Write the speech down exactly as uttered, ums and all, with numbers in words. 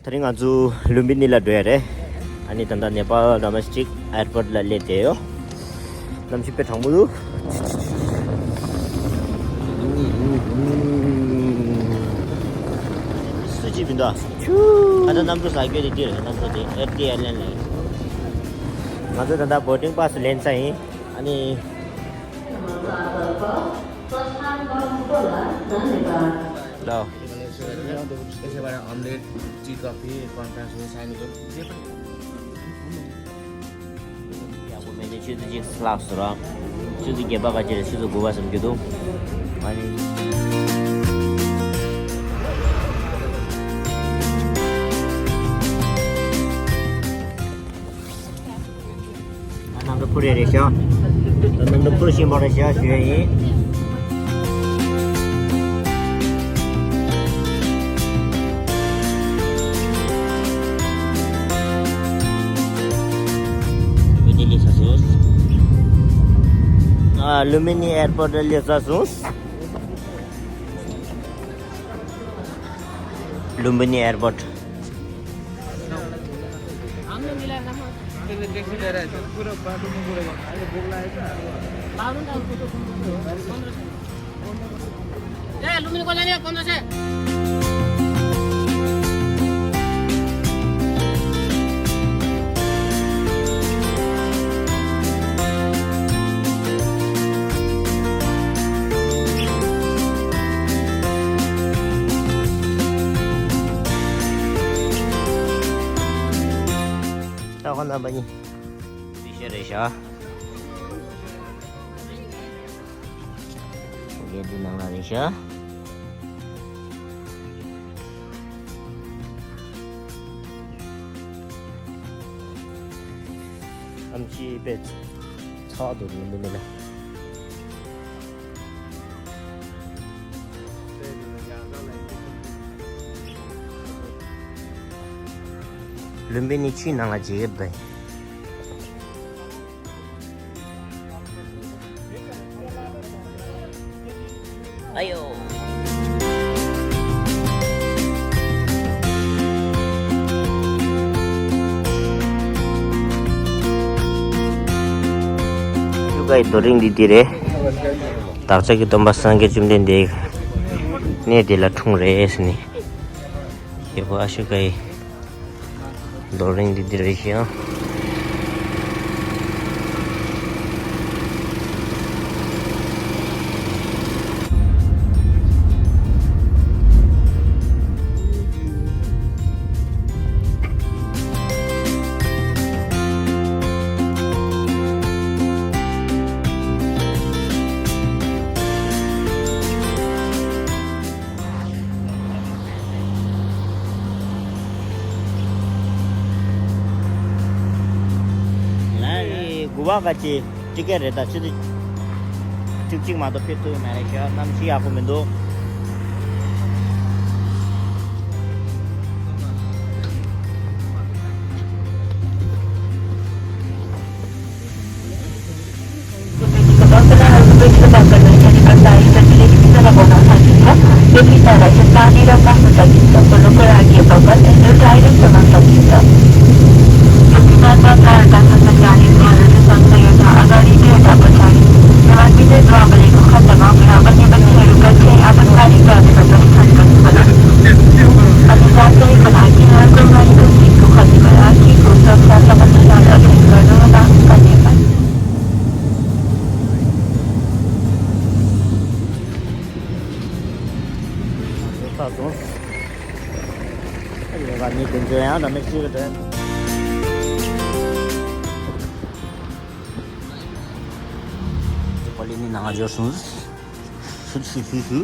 དེ་རིང་ང་ཚོ་ལུམ་བི་ནི་ལ་འགྲོ་ཡ་རེད། ཨ་ནི་ད་ལྟ་ནེ་པཱལ་ཌོ་མེ་སི་ཊིག་ཨེར་པོར་ཊི་ལ་སླེབས་བསྡད་ཡོད། གནམ་གཤིས་དཔེ་གྲང་མོ་འདུག་སུ་གཅིག་མི་འདུག་ད་ལྟ་གནམ་གྲུ་ཟ་རྒྱུ་དེ་འདི་རེད། གནམ་གྲུ་དེ་ཨེར་ཏི་ཨེར་ལའིན་རེད། ང་ཚོ་ད་ལྟ་བོར་ཌིང་པཱ་སི་ལེན་ཚར་ཡིན། ཨ་ནི། ལོ། Ese para omelette, tea, coffee, corn flakes, sign. ཡག་པོ་མེད་ནས་ཆུ་ཚོད་གཅིག་ལྷག་སོང་ར། ཆུ་ཚོད་བརྒྱད་པ་ག་ཅི་རེད། ཆུ་ཚོད་དགུ་པ་ཟིན་རྒྱུ་འདུག་ཨ་ནི། ད་གནམ་གྲུ་འཕུར་ཡ་རེད་ཤག་ད་གནམ་གྲུ་འཕུར་བཞིན་པ་རེད་ཤག་ཞུ་ཡ་ཡིན། ལུམ་བི་ནི་ལ་སླེབས་ཚར་སོང་། ཨ། ལུམ་བི་ནི་ཨེར་པོར་ཊི་ལ་སླེབས་ཚར་སོང་། ལུམ་བི་ནི་ཨེར་པོར་ཊི། ད་ཁོ་རྣམ་པ་གཉིས། དེ་ཤེས་རེད་ཤག་ངས་འདི་ནང་ལ་རེད་ཤག་ཨམ་ཆི་པེ་ཚ་དུ་རུ་མི་མི་ལ། ལུམ་བི་ནི་ཆུའི་ནང་ལ་འཇིགས་ཡོད་པས། ཨ་ཡོ། ཆུ་ཁའི་རྡོ་རིང་འདི་འདི་རེད། བདག་ཅག་གི་སྟོན་པ་སངས་རྒྱས་བཅོམ་ལྡན་འདས་གནས་འདི་ལ་འཁྲུངས་རེད་ཟེར་ནས། ཡེ་ཧོ་ཨ་ཤུ་ཀའི་རྡོ་རིང་འདི་འདི་རེད་ཤག་ལ་རེ་དགུ་པ་ག་ཅི་ཊི་ཀེ་ཊི་རེད། ད་ཆུ་ཚོད་བཅུ་གཅིག་མ་གཏོགས་ཕེབས་ཐུབ་མེད་རེད་ཤག་གནམ་གཤིས་ཡག་པོ་མི་འདུག་ཚར་སོང་། ཨ་ཡོད་པ་ནི་དེ་ཚོ་ཡང་ར་མེད་ཅིག་རེད། ཨོ་ལི་ནི་ནང་འབྱོར་སོང་། སུ་སུ་སུ་སུ།